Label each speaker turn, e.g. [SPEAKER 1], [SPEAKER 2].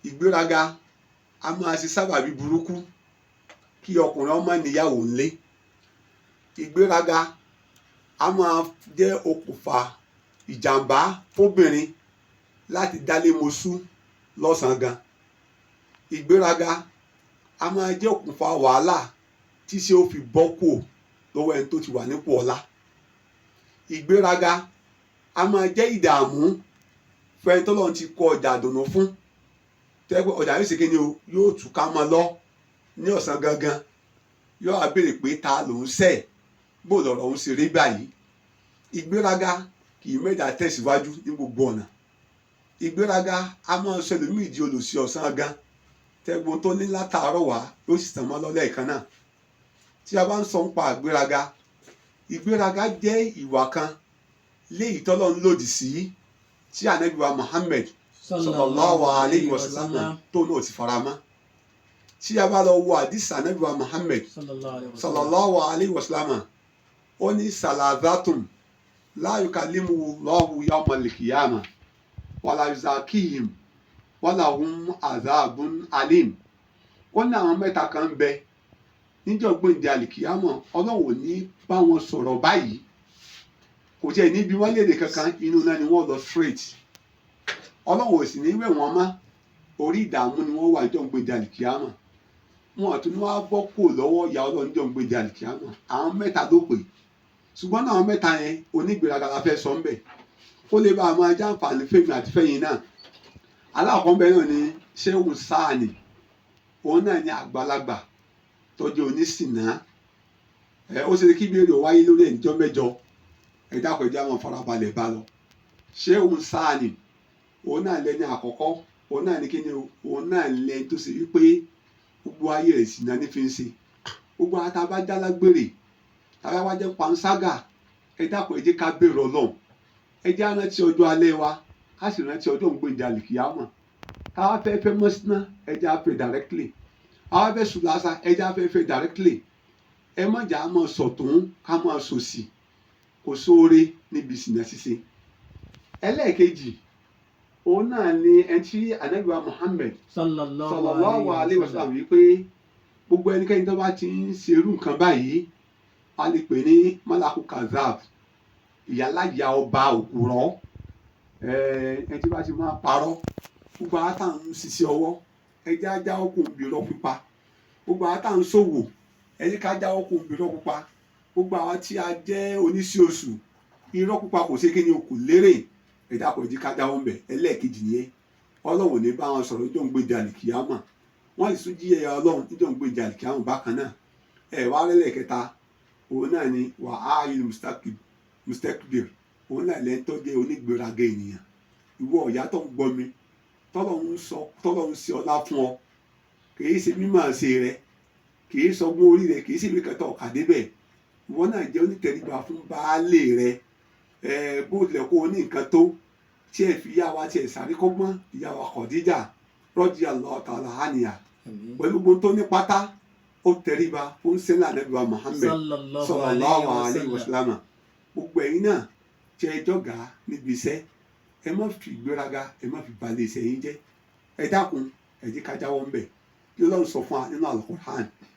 [SPEAKER 1] Ìgbéraga a máa ṣe sábàbí burúkú kí ọkùnrin ọmọ níyàwó ńlé. Ìgbéraga a máa jẹ́ okùnfà ìjàmbá fóbìnrin láti dálé mosú lọ́sàn-án gan. Ìgbéraga a máa jẹ́ okùnfà wàhálà tí ṣe ó fi bọ́ kúò lọ́wọ́ ẹni tó ti wà nípò ọlá. Ìgbéraga a máa jẹ́ ìdààmú fún ẹni tọ́lọ́run ti kọ ọjà àdùnnú fún, tó jẹ́ pé ọjà yóò ṣe kí ni o, yóò túká mọ́ lọ ní ọ̀sán gangan, yóò wá béèrè pé ta lòún ṣẹ̀, bó lọ̀rọ̀ òun ṣe rí báyìí. Ìgbéraga kì í mẹ́ta tẹ̀síwájú ní gbogbo ọ̀nà. Ìgbéraga a máa sọ ẹlòmíì di olùsí ọ̀sán gan, tẹ́gbọ́n tó ní látàárọ̀ wá yóò sì tàn mọ́ lọ́lẹ́ kan náà. Tí a bá ń sọ nípa ìgbéraga, ìgbéraga jẹ́ ìwà kan léyìí tọ́lọ́run lòdì sí, tí Ànábì wa Muhammad sallallahu alayhi wa sallam tó náà ti fara mọ́. Tí a bá lọ wo àdìsí Ànábì wa Muhammad sallallahu alayhi wa sallam, ó ní salazatum la yukallimu Allahu yawmal qiyamah wala yuzakihim wala hum azabun alim. Ó ní àwọn mẹ́ta kan ń bẹ níjọ́ gbòǹde àlìkìyámọ̀, Ọlọ́run ò ní bá wọn sọ̀rọ̀ báyìí, kò tiẹ̀ níbi wọ́n léde kankan, inú náà ni wọ́n lọ straight. Ọlọ́run ò sì ní wẹ̀ wọ́n mọ́, orí ìdààmú ni wọ́n wà níjọ́ gbòǹde àlìkìyámọ̀. Wọn àtún ní wọ́n á bọ́ kó lọ́wọ́ ìyá Ọlọ́run níjọ́ gbòǹde àlìkìyámọ̀. Àwọn mẹ́ta ló pè, ṣùgbọ́n àwọn mẹ́ta yẹn, onígbéraga la fẹ́ sọ ń bẹ̀, kó lè bá a máa jàǹfààní fèmí àti fẹ́yìn náà. Alákọ̀ọ́bẹ̀ náà ni Ṣéhùn Sáàni, òun náà ni àgbàlagbà tó jẹ́ onísìnà. Ẹ ó ṣe kí ìbéèrè wáyé lórí ẹ̀ níjọ́ mẹ́jọ. Ẹ dákun, ẹ jẹ́ àwọn farabalẹ̀ bá lọ. Ṣéhùn Sáàni, òun náà lẹ́ni àkọ́kọ́. Òun náà ní kí ni o? Òun náà lẹ́ni tó ṣe wípé gbogbo ayé rẹ̀ sìnà ní fi ń ṣe. Gbogbo àwọn tá a bá jálágbèrè, tá a bá wá jẹ́ panṣágà, ẹ dákun, ẹ jẹ́ ká bẹ̀rù Ọlọ́run. Ẹ jẹ́ á rántí ọjọ́ alẹ́ wa, ká sì rántí ọjọ́ òǹgbẹ̀dẹ àlìkìyámọ̀. Tá a fẹ́ fẹ́ mọ́síná, ẹ jẹ́ á fẹ́ directly. Àwa fẹ́ sùlásà, ẹ jẹ́ á fẹ́ fẹ́ directly. Ẹ má jà á máa sọ̀tún ká máa sòsì, kò sóore níbi ìsìnà ṣíṣe. Ẹlẹ́ẹ̀kejì, òun náà ni ẹni tí Ànábì wa Muhammad sallallahu alayhi wa sallam wípé gbogbo ẹnikẹ́ni tó bá ti ń ṣerú nǹkan báyìí, a lè pè ní malaku kazab, ìyáláyà ọba òkúrọ̀, ẹni tí bá ti máa parọ́. Gbogbo àwọn tá à ń ṣiṣẹ́ ọwọ́, ẹ jẹ́ á jáwọ́ kó ń bi irọ́ pípa. Gbogbo àwọn tá à ń ṣòwò, ẹ jẹ́ ká jáwọ́ kó ń bi irọ́ pípa. Gbogbo àwọn tí a jẹ́ oníṣẹ́ oṣù, irọ́ pípa kò ṣe kí ni o, kò lérè. Ẹ dákun, ẹ jẹ́ ká jáwọ́ ń bẹ̀. Ẹlẹ́ẹ̀kejì nìyẹn. Ọlọ́run ò ní bá wọn sọ̀rọ̀ níjọ́ ń gbé àlìkìyámà, wọ́n sì tún jí ẹ̀yà Ọlọ́run níjọ́ ń gbé àlìkìyámà bákan náà. Ẹ̀ wá rẹ́lẹ̀ kẹta, òun náà ni wàhálì mustakbir, òun náà lẹ́ni tó jẹ́ onígbéraga ènìyàn. Ìwọ ọ̀yá tó ń gbọ́ mi, tọ́lọ́run sọ, tọ́lọ́run ṣe ọlá fún ọ, kìí ṣe mímọ̀ ṣe rẹ, kìí sọgbọ́n orí rẹ, kìí ṣe ìwé kẹta ọ̀kà débẹ̀, ìwọ náà jẹ́ onítẹríba fún baálé rẹ. Ẹ bó tilẹ̀ kó o ní nǹkan tó tí ẹ fi yá wa tí ẹ sáré kọ́gbọ́n, ìyá wa Khadija radiyallahu ta'ala anha, pẹ̀lú gbogbo tó ní pátá, ó tẹríba fún sẹ́lá Ànábì wa Muhammad sallallahu alayhi wa sallam. Gbogbo ẹ̀yin náà tí ẹ jọ̀gá níbi iṣẹ́, ẹ má fi ìgbéraga, ẹ má fi balẹ̀ iṣẹ́ yín jẹ́. Ẹ dákun, ẹ jẹ́ ká jáwọ́ ńbẹ̀. Kí Ọlọ́run sọ fún wa nínú Al-Qur'an?